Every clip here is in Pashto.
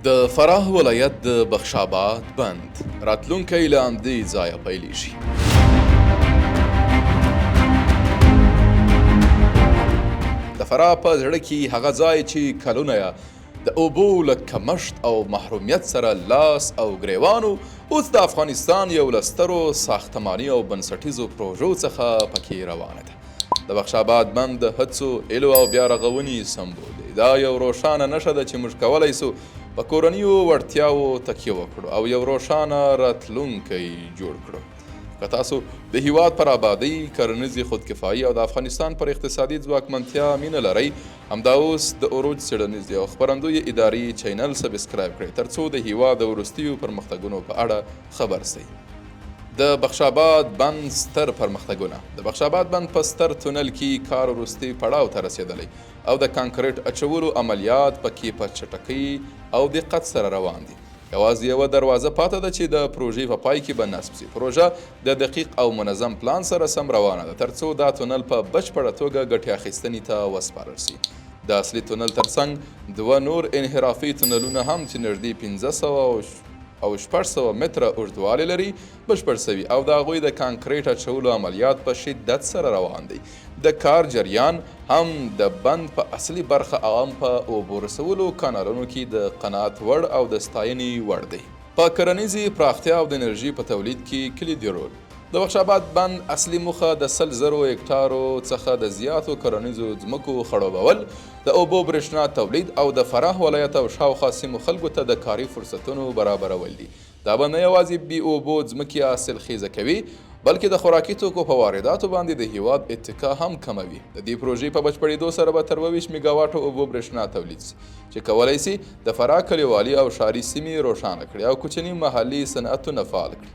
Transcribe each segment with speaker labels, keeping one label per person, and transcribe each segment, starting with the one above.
Speaker 1: د فراه ولایت د بخشاباد بند راتلونکی له همدې ځایه پیلېږي. د فراه په زړه کې هغه ځای چې کلونه د اوبو له کمښت او محرومیت سره لاس او ګریوان و، اوس د افغانستان یو له سترو ساختماني او بنسټیزو پروژو څخه پکې روانه ده. د بخشاباد بند د هڅو، هیلو او بیا رغونې سمبول دی. دا یو روښانه نښه ده چې موږ کولی سو په کورنیو وړتیاوو تکیه وکړو او یو روښانه راتلونکی جوړ کړو. که تاسو د هیواد پر آبادۍ، کرنیزې خودکفایي او د افغانستان پر اقتصادي ځواکمنتیا مینه لرئ، همدا اوس د عروج څېړنیزې او خپرندویې ادارې چینل سبسکرایب کړئ ترڅو د هیواد د وروستیو پرمختګونو په اړه خبر سئ. د بخشاباد بند ستر پرمختګونه. د بخشاباد بند په ستر تونل کې کار وروستي پړاو ته رسېدلی او د کانکریټ اچولو عملیات پکې په چټکۍ او دقت سره روان دي. یوازې یوه دروازه پاته ده چې د پروژې په پای کې به نصب شي. پروژه د دقیق او منظم پلان سره سم روانه ده ترڅو دا تونل په بشپړه توګه ګټې اخیستنې ته وسپارل شي. د اصلي تونل ترڅنګ دوه نور انحرافي تونلونه هم چې نږدې 500 او 600 متره اوږدوالی لري، بشپړ شوي او د هغوی د کانکریټ اچولو عملیات په شدت سره روان دي. د کار جریان هم د بند په اصلي برخه او هم په اوبو رسولو کانالونو کې د قناعت وړ او د ستاینې وړ دی. په کرنیزې پراختیا او د انرژي په تولید کې کلیدي رول. د بخشاباد بند اصلي موخه د 100 زرو هکټارو څخه د زیاتو کرنیزو ځمکو خړوبول، د اوبو برېښنا تولید او د فراه ولایت او شاوخوا سیمو خلکو ته د کاري فرصتونو برابرول دي. دا به نه یوازې بې اوبو ځمکې حاصل خیزه کوي، بلکې د خوراکي توکو په وارداتو باندې د هیواد اتکا هم کموي. د دې پروژې په بشپړېدو سره به تر 22 میګاواټو اوبو برېښنا تولید شي، چې کولای شي د فراه کلیوالي او ښاري سیمې روښانه کړي او کوچني محلي صنعتونه فعال کړي.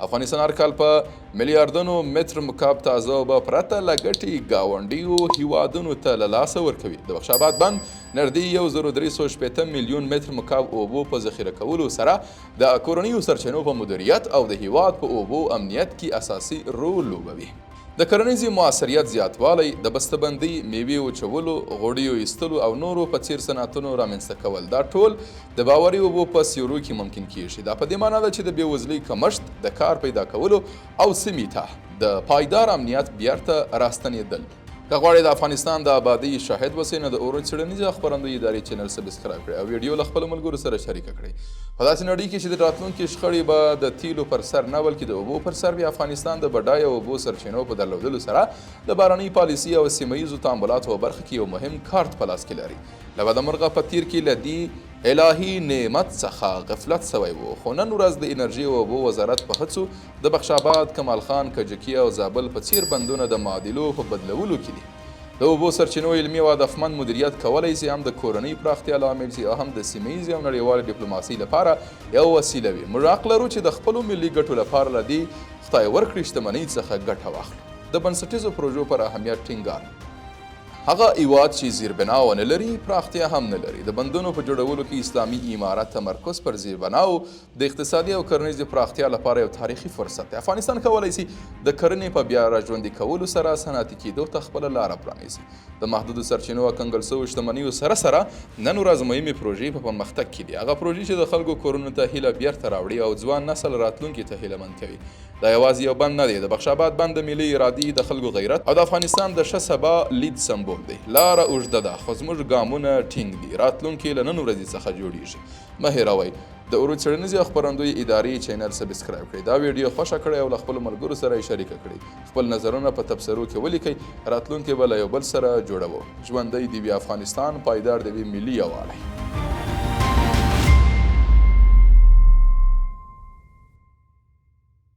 Speaker 1: افغانستان هر کال په میلیاردونو متر مکعب تازه اوبه پرته له ګټې ګاونډیو هیوادونو ته له لاسه ورکوي. د بخشاباد بند نږدې 1360 میلیون متر مکعب اوبو په ذخیره کولو سره د کورنیو سرچینو په مدیریت او د هیواد په اوبو امنیت کې اساسي رول لوبوي. د کرنیزې موثریت زیاتوالی، د بستهبندۍ، میوې وچولو، غوړیو ایستلو او نورو په څیر صنعتونو رامنځته کول، دا ټول د باوري اوبو په سیورو کې ممکن کیږي. دا په دې معنی ده چې د بېوزلۍ کمښت، د کار پیدا کولو او سیمې ته د پایدار امنیت بیرته راستنېدل. که غواړئ د افغانستان د آبادۍ شاهد وسئ، نو د عروج څېړنیزې او خپرندویې ادارې چینل سبسکرایب کړئ او ویډیو له خپلو ملګرو سره شریکه کړئ. په داسې نړۍ کې چې د راتلونکي شخړې به د تیلو پر سر نه بلکې د اوبو پر سر وي، افغانستان د بډایه اوبو سرچینو په درلودلو سره د باراني پالیسي او سیمه ییزو تعاملاتو په برخه کې یو مهم کارت په لاس کې لري. له بده مرغه په تیر کې له دې الهي نعمت څخه غفلت شوی و، خو نن ورځ د انرژي او اوبو وزارت په هڅو د بخشاباد، کمال خان، کجکي او زابل په څیر بندونه د معادلو په بدلولو کې دي. د اوبو سرچینو علمي او هدفمند مدیریت کولای شي هم د کورنۍ پراختیا لامل شي او هم د سیمه ییزې او نړیوالې ډیپلوماسۍ لپاره یوه وسیله وي. موږ حق لرو چې د خپلو ملي ګټو لپاره له دې خدای ورکړې شتمنۍ څخه ګټه واخلو. د بنسټیزو پروژو پر اهمیت ټینګار. هغه هیواد چې زیربنا ونه لري، پراختیا هم نه لري. د بندونو په جوړولو کې اسلامي امارت تمرکز پر زیربناو د اقتصادي او کرنیزې پراختیا لپاره یو تاریخي فرصت دی. افغانستان کولای شي د کرنې په بیا راژوندي کولو سره صنعتي کېدو ته خپله لاره پرانیزي. د محدودو سرچینو او کنګل شوو شتمنیو سره سره نن ورځ مهمې پروژې په پرمختګ کې دي، هغه پروژې چې د خلکو کورونو ته هیله بیرته راوړي او ځوان نسل راتلونکي ته هیله مند کوي. دا یوازې یو بند نه دی، د بخشاباد بند د ملي ارادې، د خلکو غیرت او د افغانستان د ښه سبا لید سمبول دی. لاره اوږده ده، خو زموږ ګامونه ټینګ دي. راتلونکی له نن ورځې څخه جوړیږي. مه هېروئ د عروج څېړنیزې او خپرندویې ادارې چینل سبسکرایب کړئ، دا ویډیو خوښه کړئ او له خپلو ملګرو سره یې شریکه کړئ. خپل نظرونه په تبصرو کې ولیکئ. راتلونکی به له یو بل سره جوړوو. ژوندی دې وي افغانستان، پایدار دې وي ملي یووالی.